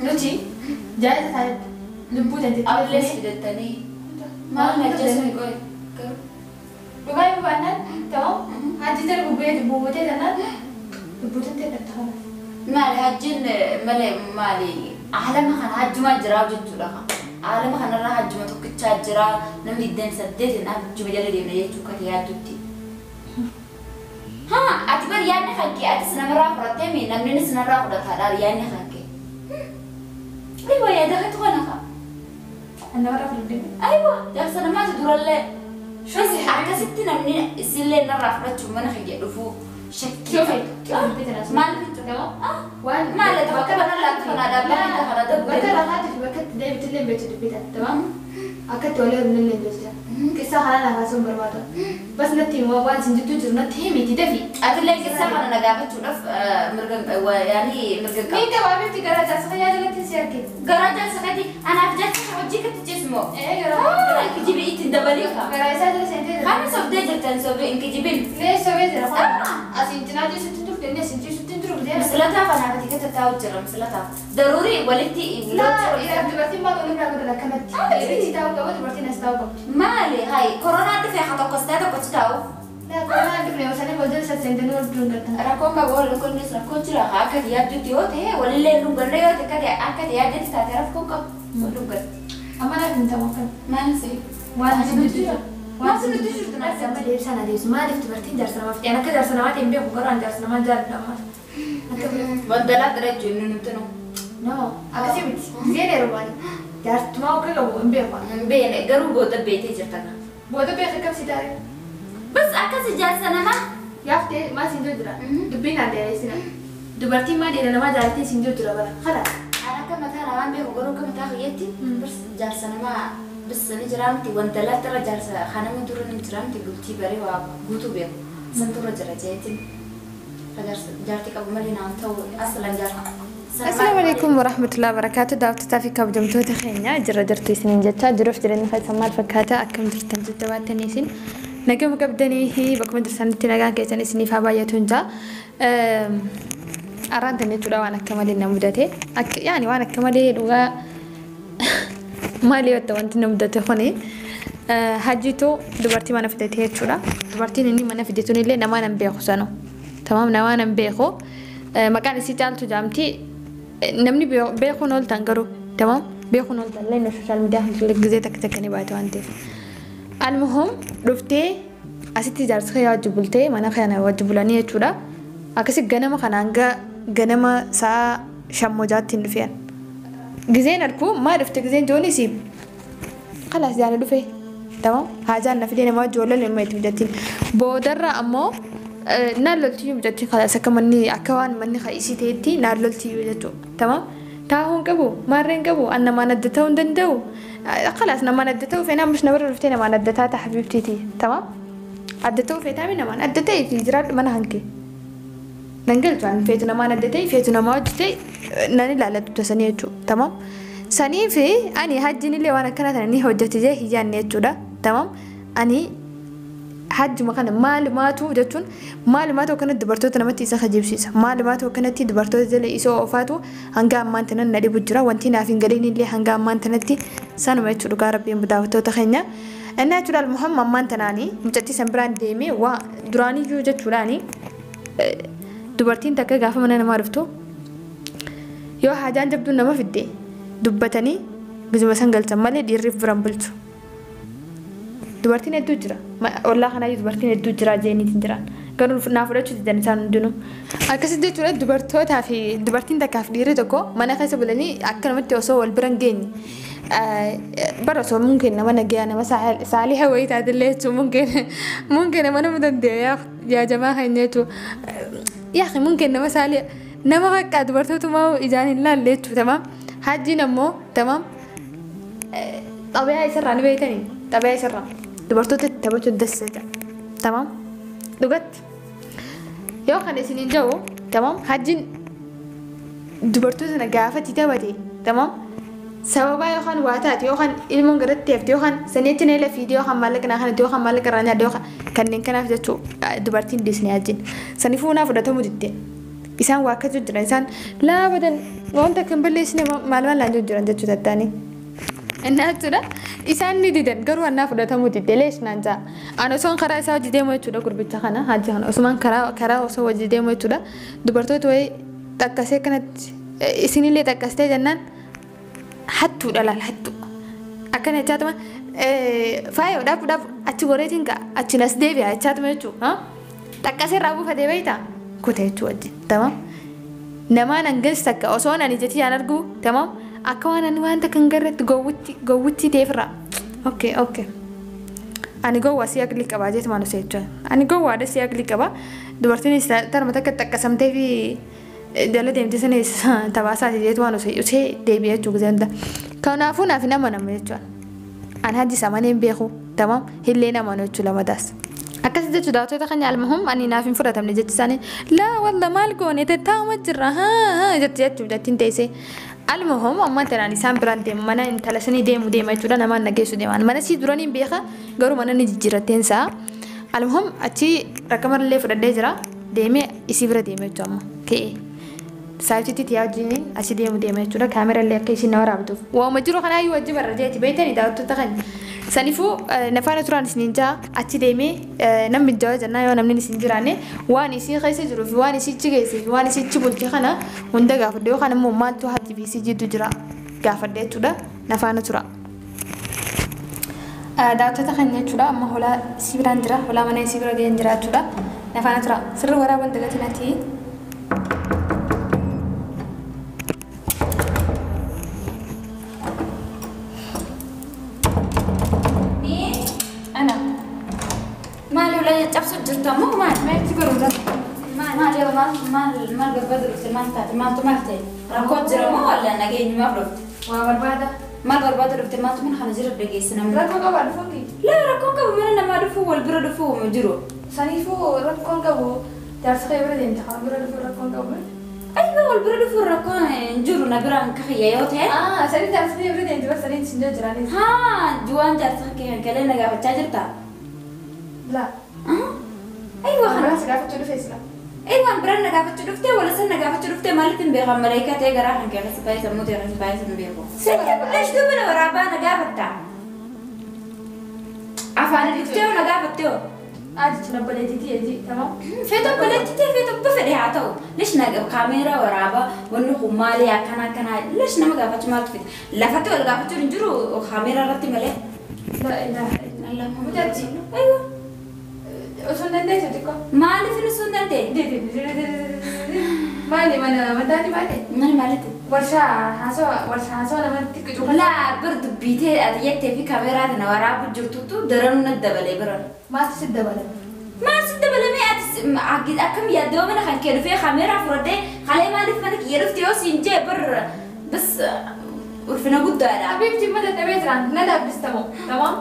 Nuti jaayisa taate lubbuu dandeettii. Ablees fidattanii maal najjeessu qoy garuu. Dhugaa yoo baannaan ta'u hajji jala bubbee bubbutee tanaan lubbuu tantee dhabda kana. Maali hajjiin malee maali aalama kana hajjumaa jiraa jechuudha. Aalama kanarra hajjuma tokkichaa jira namni 28 hajjuma jala deemna jechuu akka yaaddutti. Haa ati bar yaadni kan kee atis namarraa fudhattee mi namnis narraa fudhataadha yaadni kan kee. Aywa yaada keetu kana kaa. Namarraa fudhadhee. Aywa jaarsa namaati durallee. Akkasitti namni isillee narraa fudhachuun mana kiyya dhufuu shakkii. Maal jechuudha? Waan Maal bakka kana laatu kana dhaabbata kana bakka dabbe. lafaatti fi bakka itti deebitu illee beektu dubbitan tamam akka itti walii waliin illee beektu qissa kana laafaa sun barbaada bas natti hima waan isin jidduu jiru natti himiti dafi. Atillee qissa kana na gaafachuudhaaf mirga yaani mirga qaba. Miin gabaabifti garaa jaarsa fayyaa jalatti si arge. Garaa jaarsa kati anaaf jaarsa hojii katti ciismoo. Ee garaa Kijibi ittiin dabalii kaa. garaa isaa jala seentee jira. Kana sobdee jirtan sobee hin kijibin. Lee sobee jira kun asiin cinaa ciisutti hin turte inni asiin ciisutti hin turu bitee. Misilataaf anaaf ati kata taa'u jira misilataaf. Daruurii walitti. Laa dhiiraaf dubartiin maal walirraa godhan akkanatti. Dhiirri taa'uu qaba dubartiin as taa'uu qabdi. Maali hayi koronaa dhufee haa tokkos ta'e tokkochi taa'u. Laa koronaa dhufne osoo wal jala seentanii wal duun galtan. Rakkoon qabu wal kunis rakkoo jira haa akka yaaddutti yoo ta'e walillee dhunganne yoo ta'e akka yaaddetti taate rakkoon qabu wal dhunganne. Amma naaf hin ta'u akkana. Maal si? Waan isin jidduu jiru. Maal si gidduu jirtu naaf Amma deebisaan adeemsu maaliif dubartiin jaarsa namaaf ta'an akka jaarsa namaa ta'e hin beeku garuu an jaarsa namaa jaalladha ammas. Akka Wandalaa dira jechuun inni nuti nu. No akkasii miti giseen yeroo maali jaartumaa akka qabu hin beeku. Hin beekne garuu booda beetee jirta kana. Booda beeka qabsi taare. Bas akkas jaarsa namaa. Yaaftee maal siin jiru jira dubbiin aan dheereessina. Dubartiin maal dheera namaa jaalatee siin jiru jira bara kana. Ani akka mataa namaan beeku garuu akka mataa kiyyaatti bas jaarsa namaa bas ni jira miti wandalaa dira jaarsa kanama dura ni jira miti bultii baree waa guutuu beeku. San dura jira jeetiin. Jaartii qabu malee naan ta'u aslan jaarsa. Assalaamu alaikum warahmatullahi wabarakatuh. Daawwattoota fi kabajamtoota keenya jirra jirtu isiniin jechaa jiruuf jireenya keessan maal fakkaata akkam jirtan jajjabaattanii isin nagama qabdanii fi bakkuma jirtanitti nagaan keessan isiniif haa baay'atu hin jaa. Arraan tan jechuudha waan akka malee na mudate. Akka yaani waan akka malee dhugaa maali yoo ta'u wanti na mudate kuni hajjiitu dubartii mana fidate jechuudha. Dubartiin inni mana fide sunillee namaan hin beeku sanu. Tamaam namaan hin beeku. Maqaan isii caaltu jaamti. Namni beekuun ooltan garuu tamam beekuun ooltan illee sooshaal miidiyaa gisee takka takka ni baate waan ta'eef. Almuhum dhuftee asitti jaarsa kee wajji bultee mana kana wajji bulanii jechuudha. Akkasi ganama kana hanga ganama sa'a 5:00 hin dhufeen. Giseen arku maa dhufte giseen joonis khalaas jaana dhufe tamam haajaan na fidee nama wajji wal lolee itti mijatiin. Boodarra ammoo naan loltiyyuu mijatiin khalaas akka manni akka waan manni isii ta'etti naan loltiyyuu jechuudha. Tamam taa'uu hin qabu maarree hin qabu an namaan adda ta'uu hin danda'u. Khalaas namaan adda ta'uu feenaa ammas namarra dhuftee namaan adda taata habiibtiiti. Tamam adda ta'uu feetaami namaan adda ta'e fi jiraadhu mana hanke. Nan galchu an feetu namaan adda ta'e feetu namaa wajji ta'e nan ilaalladhu tasanii jechuudha. Tamam sanii fi ani hajjiin illee waan akkana tana ni hojjete jee hin yaadne jechuudha. Tamam ani hajjuma kana maalumaatu jechuun maalumaatu akkanatti dubartoota namatti isa kajeebsiisa. Maalumaatu akkanatti dubartoota jala isa oofaatu hanga ammaan tanan na dhibu jira. Wanti naaf hin galiin illee hanga ammaan tanatti sanuma jechuudha dhugaa rabbiin daawwattoota keenya. Inni jechuudha almuhamma ammaan tanaanii mucattii san biraan deemee waa duraaniyyuu jechuudhaani dubartiin takka gaafa mana namaa dhuftu yoo haajaan jabduun nama fidde dubbatanii gizuma san galchan malee dhiirriif biraan bulchu. Dubartiin hedduu jira. Ollaa kanaa dubartiin hedduu jira jeeniitiin jiraan. Garuu naa fudhachuu didan isaan hundinuu. Akkasitti jechuudha dubartootaa fi dubartiin takkaa fi dhiirri tokko mana keessa bulanii akkanumatti osoo wal bira hin geenye. Bara osoo mungeen nama nagayaa nama saaliha wayii taatellee jechuun mungeen nama nama dandeenya yaa jamaa keenya jechuudha. Yaa mungeen nama saaliha nama bakka dubartootumaa ijaan hin laalle jechuudha tamam. Hajjiin ammoo tamam xabiyaa isarraa ni beektanii xabiyaa isarraa dubartoota taphachuu dandeessa tamam dhugatti yoo kana isiniin jedhu tamam hajjiin dubartoota sana gaafa itti taphate tamam sababa yookaan waa taate yookaan ilmoon garatti hafte yookaan saniitti na ila fiidee yookaan maallaqa naa kanatti yookaan maallaqa irraa nyaadde yookaan kanneen kanaaf jechuu dubartiin dhiisne hajjiin saniifuu naa fudhatamuu didde. Isaan waa akka jiran isaan laabadan wanta kan balleessine maal maal naan jiran jechuu tattaanii. Innaa jechuudha isaan ni didan garuu annaa fudhatamuu didde leesh naan ja'a. Ani osoon karaa isaa hojii deemu jechuudha gurbicha kana hajji kana osumaan karaa osoo hojii deemu jechuudha dubartoota wayii xaqqasee kanatti isinillee xaqqastee jennaan hattuudha laal hattu. Akkana jechaatuma faayoo dhaabu dhaabu achi goreetiin ka'a achi nas deebi'a jechaatuma jechuudha. Xaqqasee irraa buufatee beektaa kute jechuu wajjin tamam. Namaan hangas takka osoon ani jechi yaan argu tamam. Akka waan ani wanta kan garratti gowwitti ta'eefirraa. Okay okay. Ani gowwaa si aqlii qabaa jeetu maal osoo jechuudha. Ani gowwaadha si aqlii qabaa. Dubartiinis tarma takka xaqqasamtee fi jala deemtee sanis tabaasaati jeetu waan osoo usee deebi'ee jechuu gisee hunda. Kanaafuu naaf hin amanamu jechuudha. Ani hajji isa malee hin beeku tamam illee hin amanu jechuudha lamadaas. Akkas jechuudha daawwattoota keenya almahum ani naaf hin fudhatamne jechi isaanii laa walla maal goone tattaa'uma jirra haa jetti jechuudha ittiin teessee. Almuhum amma tanaan isaan biraan deemu mana intala sanii deemu deema jechuudha namaan nageessu deemaan mana sii duraniin beeka garuu mana ni jijjiirratteen isaa almuhum achi rakkamarallee fudhadhee jira deemee isii bira deeme jechuudha amma ka'ee saayitiitti tiyaa wajjiniin achi deemu deema jechuudha kaamerallee akka isiin na waraabduuf waama jiru kanaayyuu wajji barra jeeti beektanii daawwattoota keenya saniifuu nafaana turaan isiniin jaa achi deemee namni jawa jennaa yoo namni isin jiraanne waan isii keessa jiruu fi waan isichi geessee fi waan isichi bulche kana hunda gaafadhe yookaan immoo maaltu hajji fi isii jidduu jira gaafadhe jechuudha nafaana tura. Daawwattoota keenya jechuudha amma hoolaa isii biraan jira hoolaa mana isii bira ga'een jira jechuudha nafaana tura sirri waraaban dagatinati. Maal barbaadu dhufte maal taate maaltu maal ta'e rakkoo jira moo walla nageenyumaaf dhufte? Waa barbaada. Maal barbaadu dhufte maaltu mana kana jira dhageesse namni? Rakkoo qaba dhufuuti. Laa rakkoon qabu mana namaa dhufuu wal bira dhufuu jiru. Saniifuu rakkoon qabu jaarsa kee bira deemte kan bira dhufuu rakkoon qabu. Aywa wal bira dhufuu rakkoon hin jiru na biraan kafiyya yoo ta'e. Sanii jaarsa kee bira deemte bas sanii sin jiraanis. Haa juwaan jaarsa kee kan galee na gaafachaa jirta? Laa. Aywa kana si gaafachuu dhufees laa. Aywa biraan na gaafachuu dhuftee wala san na gaafachuu dhuftee maalitti hin beekan malaayikaa ta'e garaa kan keessa baay'ee sammuu ta'e keessa baay'ee hin beeku. Leesh duuba na waraabaa na gaafatta. Afaan dhuftee na gaafattee hoo? Ajichi na baleetitii eji tamam. Feetu baleetitii feetu fedhe haa ta'u. Leesh na kaameeraa waraabaa wanni kun maali akkana akkana leesh nama gaafachuu maaltu fide lafatti wal gaafachuu hin jiru kaameeraa irratti malee. La ilaha illallah. Mujaji. Aywa. Osoo hin dandeessu xiqqoo. Maaliif inni osoo hin dandeenye? Maali mana mataati maali? Mana maalitti? Warshaa haasawa namatti qicu. Laa bir dubbiitee ati jettee fi kaameeraa tana waraabu jirtutu daranuu na dabalee bira. Maaltu si dabale? Maal si dabalamee ati akkam yaaddoo mana kan kee dhufee kaameeraa fudhadhee kalee maaliif mana kiyya dhufte yoo siin jee bir bas ulfina guddaadha. Habiibti mata dhabee jiraan na dhaabbistamoo tamam?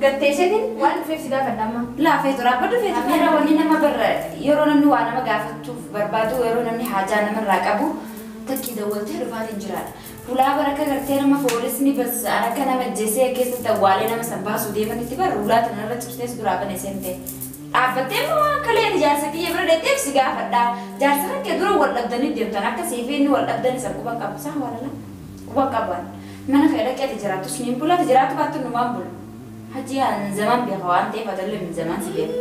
Gattee isheetiin waan dhufeef si gaafadha amma. Laafee tura abba dhufee tura wanni nama barra yeroo namni waa nama gaafachuuf barbaadu yeroo namni haajaa namarraa qabu takkii dawwaltee dhufaatiin jiraadha. Fulaa baraka gartee nama foolisni bas akka nama ajjeesee keessatti awwaalee nama san baasuu deemanitti bara ulaa tanarra cibsitees duraa bane seente. Dhaabbattee immoo waan kalee jaarsa kiyya bira deetteef si gaafadha. Jaarsa kan kee dura wal dhabdanii deemtan akka seefee inni wal dhabdanii san quban qabu isaan walala quban qaban. Mana kee dhaqee ati jiraattus niin bula ati jiraatu baattu numaan bulu. Hajji an zaman beeka waan ta'eef atallee min zaman si beeka.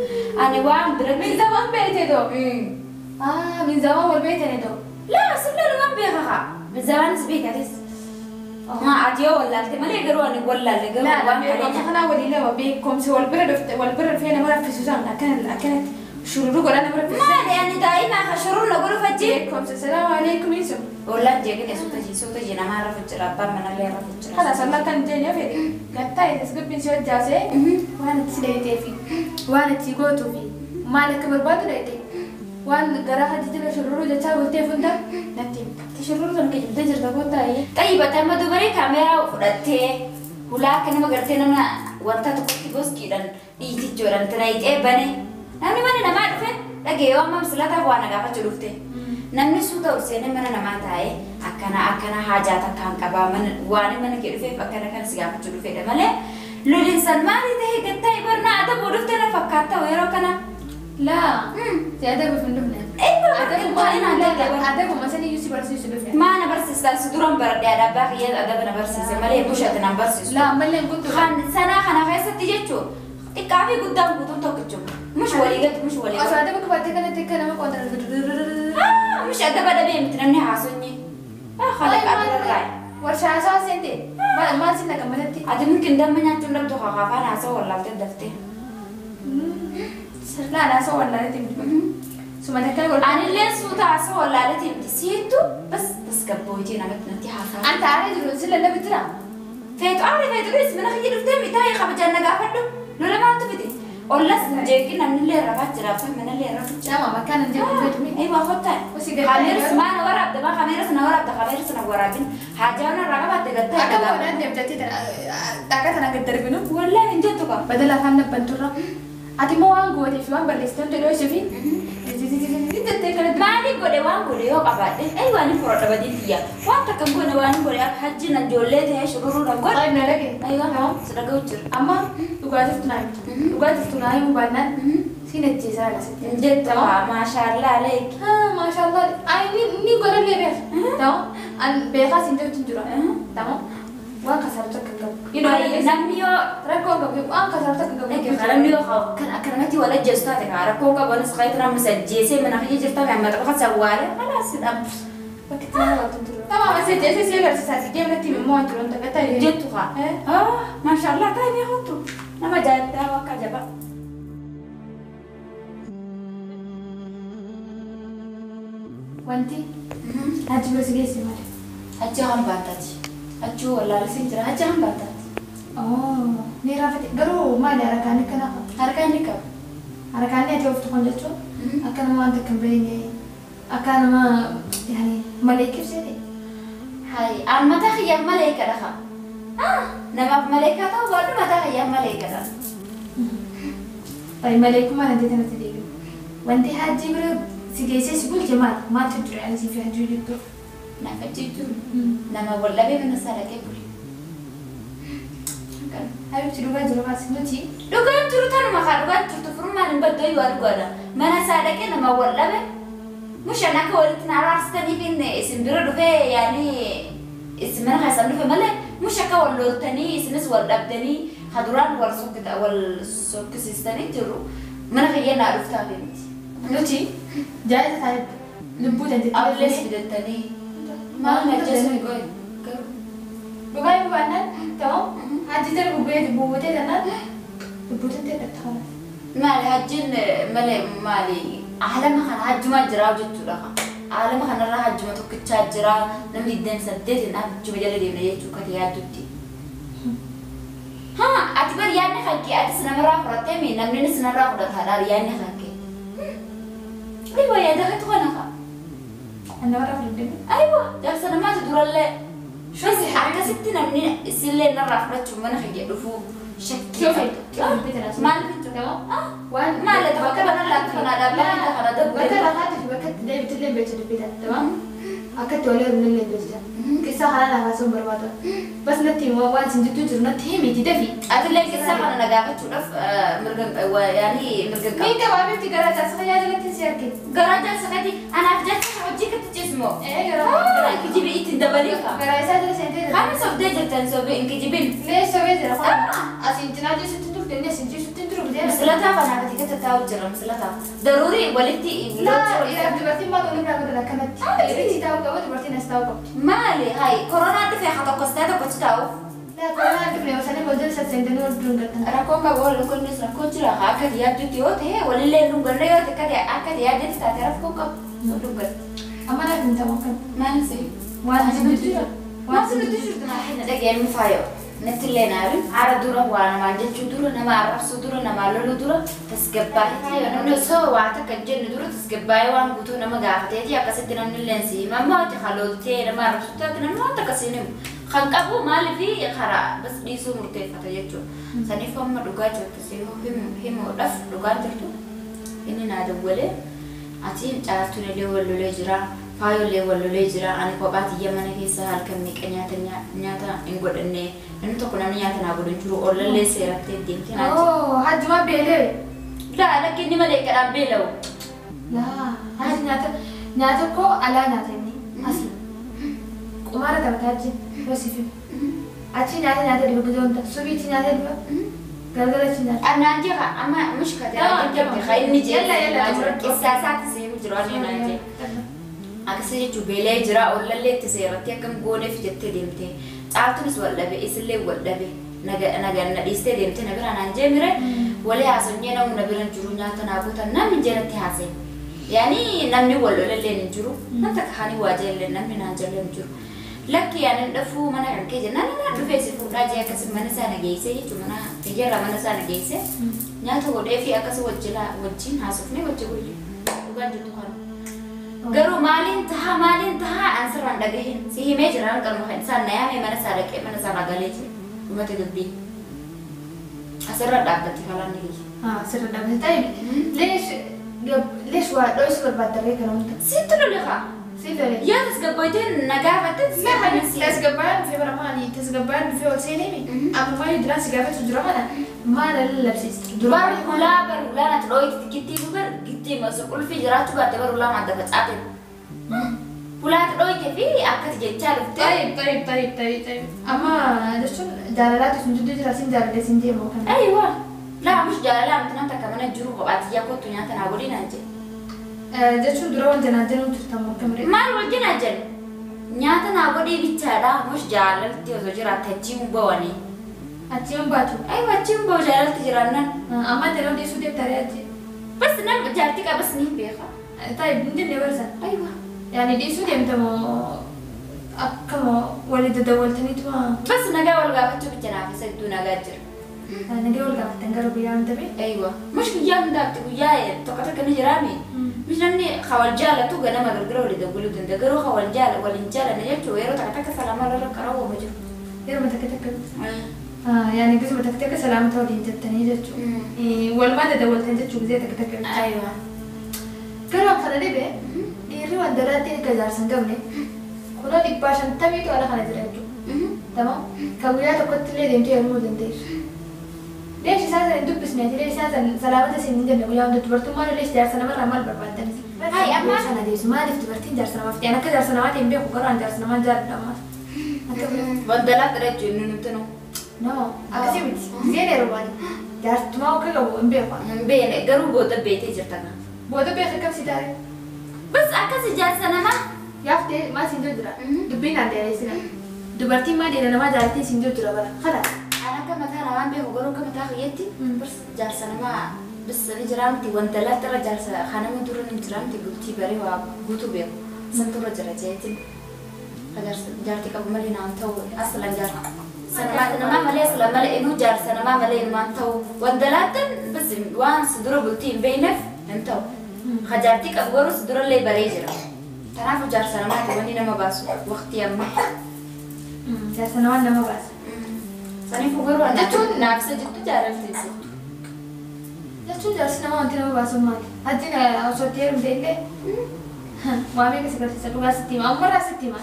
Ani waan bira Min zaman beekte doo? Min zaman wal beektani doo? Laa sirna numaan beeka haa. Min zaman si beeka atis. Ati yoo wallaalte malee garuu ani wallaalle garuu waan Beekumsa kanaa walii lama beekumsi wal bira dhufte wal bira dhufee nama raffisu isaan akkana akkanatti shururuu godhaa nama raffisu. Maali ani daa'ima ka shuruu na godhu fajji. Beekumsa salaamu alaikum isu. Ollaan jeeqine suuta jii suuta jii namaa rafu jira abbaan manallee rafu jira. Kana sallaa kan jeen yoo fedhe gattaa tasgabbiin si hojjaasee waan itti si dheeyitee fi waan itti gootuu fi maal akka barbaadu dheeyite waan garaa hajji jala shururuu jechaa bultee hunda natti himta. Shururuu sana kijibdee jirta kootaa. Xayyibata amma dubaree kaameeraa fudhattee hulaa akka nama gartee nama wanta tokkotti boskiidhaan dhiitichoodhaan tana bane namni mana namaa dhufe dhagee yoo amma silataaf waa na gaafachuu dhufte. Namni suuta ol seenee mana namaa taa'ee akkana akkana haajaa takkaan qabaa mana waan mana kee dhufeef akkana kan si gaafachuu dhufedha malee loliin san maali ta'e gattaa barnaa adabuu dhufte na fakkaata yeroo kana. Laa. Si adabuuf hin dhufne. Adabuma sanii iyyuu si barsiisu dhufne. Maa na barsiistaa si duraan baradhee adabbaa kiyya adaba na barsiise malee bushati na barsiisu. Laa ammallee hin kuttu. Kan sanaa kana keessatti jechuun xiqqaa fi guddaan guutuun tokkichuma. Mush walii gadi mush walii Osoo gadi. adaba qabattee kanatti akka nama qotan. Mush adaba dhabee miti namni haasonyi. Khalaqa birarraa. Warshaa haasaa seente maal sin dhaqa manatti? Ati mungkin damma nyaachuun dhabdu afaan haasoo wallaaltee daftee. Sirnaan haasoo wallaaletti miti. Sumata akkana godhu. Anillee suuta haasoo wallaaletti miti siittu bas tasgabbooyitee namatti natti haasaa. Anta aaree jiru si lallabu jira. Feetu aaree feetu dhiis mana kiyya dhuftee mitaa kabajaan na gaafadhu. Lola maaltu fide? Ollas jeeqi namnillee rafaa jira abbaan manallee rafaa jira. Nama makkaan hin jedhu feetu mi? Eewa kottaa. Osii gad Kameeras maa na waraabda maa kameeras na waraabda kameeras na waraabin haajaa na qabaatte gattaa Akka boodaan deemtatee dhagaa tana gad darbinu. Wallaahi hin jettu qaba. Badala afaan nabbanturra. Ati immoo waan gooteef waan barreessitan jedhoo ishee fi jettee kana Maali godhe waan godhe yoo qabaadhe ei waan hin furadha badii tiyya waan takka hin goone waan hin godhe akka hajji na ijoollee ta'ee shururuu na godhe. Ay na dhage. Aywa si dhaga'u jira. Amma dhugaatiif tunaa himtu. Dhugaatiif tunaa himuu baannaan siin ajjeesaa akkasitti. Hin jettu haa maashaallaa aleek. Maashaallah. Ay ni godhallee beeka. Ta'u an beekaa siin jettu hin jiru. Ta'u waan kasaartu akka hin qabu. Namni yoo Rakkoo qabu waan kasaartu akka hin qabu. Namni yoo kan akkanumatti wal ajjeesu taate kaa rakkoo qabanis qaayit namni sajjeesee mana kiyya jirta kan mata qofa sawwaale khalaas hidham. Bakki itti nama waatu hin jiru. Tamaam asii jeesee si agarsiisaa si deemnatti immoo waan jiru hin taphata. Jettu haa. Maashaallah taa'ee beektu nama ajaa'ibdaa akka jabaa. Wanti achi bira si geesse maali? Achi hambaataati. Achi wallaalisiin jira achi hambaataati. Ni raafate garuu maali harkaan akkana qaba? Harkaan ni qaba. Harkaan ati ooftu kun jechuun akka nama waan takka hin beekne akka nama yaani maleekiif seete. Hai, an mataa kiyyaaf maleekadha haa. Namaaf maleekaa ta'uu baadhu mataa kiyyaaf maleekadha. Ta'i maleekummaa na jettee natti deebi'u. Wanti hajji bira si geessee si bulche maali? Maaltu jira ani siif hajjii jirtu? Naaf hajjii jiru nama wal dhabee mana isaa dhaqee bule. Habibti dhugaa jiru kaas nuti. Dhugaan jiru tanuma kaa dhugaan jirtu furmaan hin baddoo yoo dhugaadha. Mana isaa dhaqee nama wal dhabe mushaan akka walitti na araarsitaniif inni isin bira dhufee yaani isin mana keessan dhufe malee mush akka wal loltanii isinis wal dhabdanii haduraan wal sokkita wal sokkisiistanii jiru mana kiyya naa dhuftaa fi miti. Nuti jaayisa taa'e lubbuu dandeettii. Ablees fidattanii maal na ajjeesu goy garuu. Dhugaa yoo baannaan ta'u hajji jala bubbee bubbutee tanaan lubbuutiin ta'e dhabta kanas. Maali hajjiin malee maali alama kana hajjumaa jira jechuudha. Alama kanarraa hajjuma tokkichaa jira namni 28 hajjuma jala deemna jechuu kati yaaddutti. Haa ati bar yaadni kankee atis namarraa fudhattee mi namnis narraa fudhataadha yaadni kankee. Aywa yaada keetu kana kaa. Namarraa fudhattee? Aywa jaarsa namaati durallee. Bas akkasitti namni isillee narraa fudhachuun mana kiyya dhufuu shakkii. Maal jechuudha? Waan Maal bakka kana laatu kana dhaabbata kana Bakka dabbu. lafaatti fi bakka itti deebitillee beektu dubbitan tamam. Akka itti walii hir'inillee beektu. Qissa kana lafaa sun barbaada. Bas natti himu waan isin jidduu jiru natti himiti dafi. Atillee qissa kana na gaafachuudhaaf mirga yaani mirga qaba. Ni gabaabatti garaa jaarsa fayyaa jalatti si argine. Garaa jaarsa kati anaaf jaarsa hojii katti ciismoo. Ee garaa. Kijibi ittiin dabalii kaa. Garaa isaa jala seentee jira. Kan sobdee jirtan sobee hin kijibin. Mee sobee jira kun. Asiin cinaa ciisutti turte inni asiin ciisutti turu bitee. Misilataaf anaaf ati katti taa'u jira misilataaf. Daruurii walitti Laa dhiiraaf dubartiin maal waliin biraa godhan akkanatti. Dhiirri taa'uu qaba dubartiin as taa'uu qabdi. Maali hayi koronaa dhufee haa tokkos ta'e tokkochi taa'uuf. Laa koronaa dhufne osoo wal jala sasseentanii wal duun galtan. Rakkoon qabu wal kunis rakkoo jira haa akka yaaddutti yoo ta'e walillee dhunganne yoo ta'e akka yaaddetti taate rakkoo qabu wal dhunganne. Amma naaf hin ta'u akkana. Maal si? Waan isin jidduu jiru. Waan isin jidduu jirtu na dhageen faayoo. Natti illee naarin aara dura waa namaan jechuu dura nama arrabsuu dura namaa loluu dura tasgabbaa'ee faayoo namni osoo waa takka hin jenne dura tasgabbaa'ee waan guutuu nama gaafateeti akkasitti namni illee si hima ammoo ati halooltee nama arrabsuu taate namni waan takka siin himu. Kan qabu maaliif karaa bas dhiisuu murteeffata jechuudha. Saniif amma dhugaa jirtu si himuudhaaf dhugaa jirtu inni naa dawwalee ati caaltuun illee wal lolee jira faayollee wal lolee jira ani kophaa tiyya mana keessa halkan meeqa nyaata hin godhanne namni tokko namni nyaata naa godhan jiru ollallee seerattee deemtee naa jira. Hajjuma beelee. Laa lakki inni malee kadhaan beela'u. Laa haji nyaata koo alaa nyaata inni asli. Qumaara taphataa jira hoosifi. Achi nyaata nyaata dhiba gizoonta subiichi nyaata dhiba galgala achi nyaata. Annaan jira amma mushkata jira inni jira qissaasaatti seemu jiru annaan jira. Akkasii jechuun beela'ee jira ollallee itti seeratti akkam gooneef jettee deemte caaltuunis wal dhabe isillee wal dhabe naga na dhiistee deemte na bira naan jee mire walii haasofnee namu na bira jiru nyaata naa gootan namni jalatti haasee. Yaani namni wal lolallee hin jiru nam takka hani waa jeellee namni naan jallee hin jiru. Lakki ani dhufuu mana kan kee jennaan na dhufee si fuudhaa jee akkasii mana isaa na geessee jechuun mana biyyaarraa mana isaa na geessee nyaata godhee fi akkasii wajjin haasofnee wajji guyyu dhugaan jirtu kana. Garuu maaliin tahaa an sirraan dhagahin si himee jira qalma kan isaan na yaamee mana isaa dhaqee mana isaa nagalee jira dhumate dubbii asirra dhaabbatti kalaan ni giyya. Asirra dhaabbatti ta'e leesh waa dho'isu barbaaddarree kana hunda. Sitti lole haa. Sitti lole. Yaa tasgabboytee na gaafatte tasgabbaayaan dhufee bara maali tasgabbaayaan dhufee ol seenee ammumaa yoo duraan si gaafatu jira kana maal lallabsiisti. Bar hulaa natti dhooyiti gittii bar gittii masu qulfii jiraachuu baatte bar hulaa maanta facaate. Hulaatti dhooyite fi akkati jechaa dhufte. Tayyib. Amma jechuun jaalalaatu sun jidduu jira sin jaalallee sin deemu kana. Ayiwa. Laa mush jaalalaa miti nam takka mana jiru kophaatti yaa kottu nyaata naa godhi naan jedhe. Jechuun dura wanta naan jennu turtan akkamire. Maal wajjin naa jedhe? Nyaata naa godhii bichaadha mush jaalalti osoo jiraatte achii hin ba'anii. Achii hin baatu. Ayiwa achii hin ba'u jaalalti jiraannan. Amma yeroo dhiisuu deemtaree achii. Bas nam jaartii qabas ni beeka. Tayyib hin jenne barsan. Ayiwa. Yaani dhiisuu deemtamoo akkama walii dadawwaltaniituma. Bas nagaa wal gaafachuu bicha naaf isa gidduu nagaa jira. Nagaa wal gaafattan garuu guyyaa hunda bee? Ayiwa. Mush guyyaa hundaatti guyyaa tokko tokko ni jiraami. Mush namni hawal jaalatu ganama gargara walii dawwaluu danda'a. Garuu hawal jaala waliin jaalanne jechuun yeroo takka takka salaamaa irra qarawwama jiru. Yeroo takka takka. Yaani gisuma takka takka salaamata waliin jettanii jechuudha. Walumaa dadawwaltan jechuu gisee takka takka. Ayiwa. Garuu kana dhibee dhiirri waan dalaatti erga jaarsa hin qabne kunoo 150 ala kana jira jechuudha. Tamam kan guyyaa tokkotti illee deemtee heerumuu dandeessu. Leesh isaan sana hin dubbisne leesh isaan sana salaamata isin hin jenne guyyaa hunda dubartummaan leesh jaarsa namarraa maal barbaaddan? Hayi amma sana deessu maaliif dubartiin jaarsa namaaf ta'an akka jaarsa namaa ta'e hin beeku garuu an jaarsa namaa jaalladha ammas. Waan dalaatti jechuun inni nuti noo. No akkasii miti giseen yeroo baani jaartumaa akka qabu hin beeku. Hin beekne garuu booda beetee jirta kana. Booda beekee qabsi taare. Bas akkasii jaarsa namaa. Yaaftee maal siin jira dubbiin aan dheeresina dubartiin maal dheera namaa jaalattiin siin jira bara kana. An akka mataa namaan beeku garuu akka mataa kiyyaatti bas jaarsa namaa bas ni jira miti wanta laatti irra jaarsa kanama dura ni jira miti bultii baree waa guutuu beeku santu irra jira jeetiin jaartii qabu malee naan ta'u aslan jaarsa namaa malee aslan malee inuu jaarsa namaa malee inumaan ta'u wanta laattan bas waan si dura bultii hin beekneef hin ta'u. Jaartii qabu garuu si durallee baree jira. Kanaafuu jaarsa namaati wanni nama baasu waqtii ammaa. Jaarsa namaa nama baasa. Saniifuu garuu jechuun naafisa jettu jaalalti jettu. Jechuun jaarsi namaa wanti nama baasu maali? Hajjiin osoo itti heerumte illee waa meeqa si barsiisa dhugaa sitti hima ammarraa sitti hima.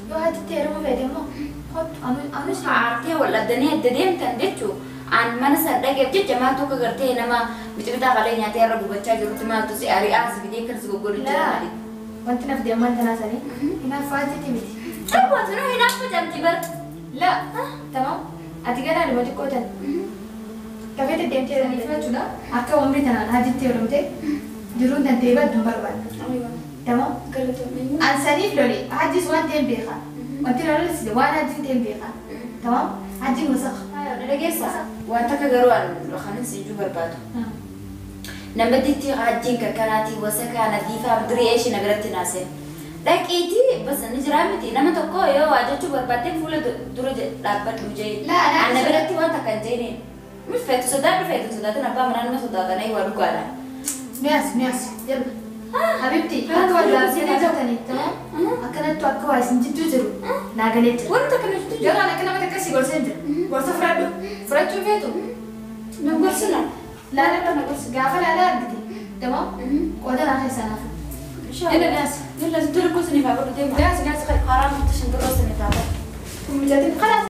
Yoo hajjitti heerumuu feete immoo kottu anus Aartee wal addanii adda deemtan jechuu an mana sana dhaqeef jecha maaltu akka gartee nama biqiltaa qalee nyaatee irra gubachaa jirutti maaltu si ari'aa si fidee kan si goggoru jira maali. Wanti naaf deeman tanaa sanii hinaaffaa hajjitti miti. Dhawwaatu nuu hinaaffa jamti bara. La tamam ati ganaa dhuma xiqqoo tan. Kafeete deemtee jiraniif jechuudha akka umrii tanaan hajjitti heerumte jiruun tan ta'ee baddu hin barbaadne. Tamam an saniif lole hajjis waan ta'een beeka. Wanti loles waan hajjiin ta'een beeka. Tamam hajjiin wasakha. Dhageessa waan takka garuu an kanin si ijuu barbaadu. Namatti hajjiin kakkanaatii wasakaa nadiifaa diree ishee na biratti naaseen. Dhaqiitii bas ni jira miti nama tokko yoo waa jechuu barbaaddee fuula dura dhaabbadhu jee. An na biratti waan takka hin jeeneen. Mis feetu sodaadhu feetu sodaatan abbaa manaa nama sodaatan waa dhugaadha. Mi'aas yalla. Habibti akka waa jaarsi jirtanii tamam akkanattu akka waa isin jidduu jiru naa galee jira. Wanta kana jidduu jiru. Garuu akka nama takka si gorsee jira. Gorsa fudhadhu fudhachuu feetu. Na gorsina. Laala na gorsi gaafa laala argite tamam qooda naa keessaa naaf. Yalla mi'aas. Yalla dura gosa ni faa godhu deema. Mi'aas Karaa murtii shinduroo sini faa godhu. Kun mijatin خلاص.